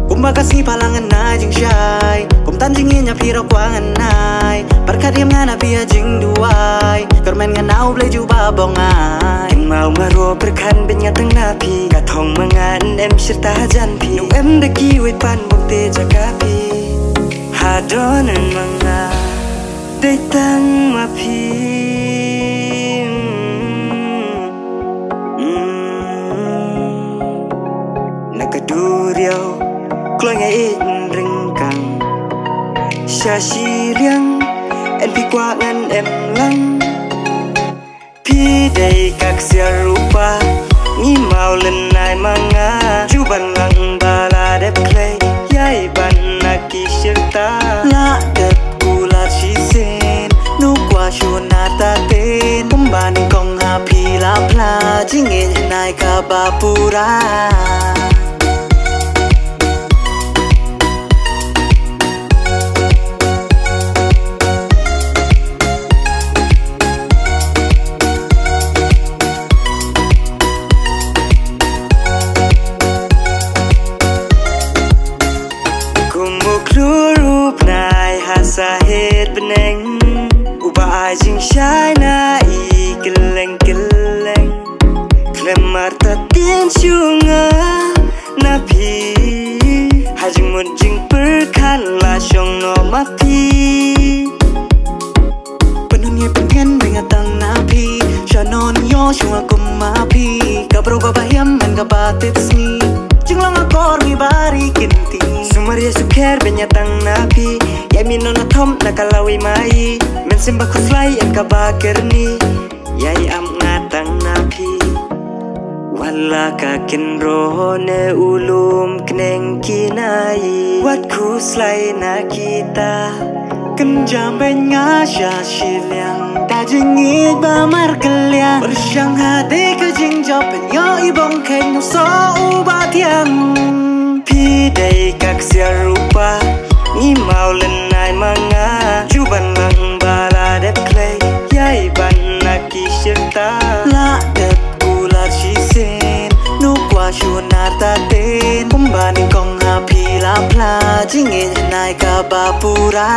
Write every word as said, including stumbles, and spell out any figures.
Kumba ka sngi pha la ngan ai jingshai, kum tang jingïeit na phi ruh kwah ngan ai. Pyrkhat ïa nga na phi ha jingduwai, kyrmen ngan ong U Blei jubab ong ai. Kin mau nga ruh pyrkhat beit nga tang na phi, ka thong ma nga yn em shirta hajan phi. Nong em da kiwei pat bym teh jaka phi. Ha don yn ma nga dei tang ma phi. Mm. Na ka duriaw kloi nga ïeit ryngkang. Sha shiliang yn phi kwah ngan em lang. Phi dei ka ksiar rupa, ngi mau lynai ma nga. Ju ban lang ba la dep khlei, ïai ban na ki shirta. La dep kular shisien, nu kwah shu na ta ten. Kumba nyngkong ha phi la phla, jingïeit nai kaba pura. Kum u khlur u bnai ha sahet bneng, uba ai jingshai na i kylleng kylleng. Khlem artatien shu nga na phi, ha jingmut jingpyrkhat la shong noh ma phi. Pynhun ïa pyngen ba nga tang na phi, sha non ïoh shuwa kum ma phi. Ka briew kaba hiam man kaba tipsngi, jinglong akor ngi ba ri kynti. Sumar ïa sukher ba nga tang na phi, ïa mi non athom na ka lawei mai. Mynsiem ba khuslai ïa kaba kyrni, ïa i ap nga tang na phi. Wat la ka kynroh ne u lum kneng ki nai, wat khuslai na kita. Kynjam bad nga sha shiliang, da jingïeit ba markylliang. Pyrshang ha dei ka jingjop, pynïoh i bong kheiñ u soh uba thiang. Phi dei ka ksiar rupa, ngi mau lynai ma nga. Ju ban lang ba la dep khlei, ïai ban na ki shirta. La dep kular shisien, nu kwah shu na ta ten. Kumba nyngkong ha phi la phla, jingïeit nai kaba pura.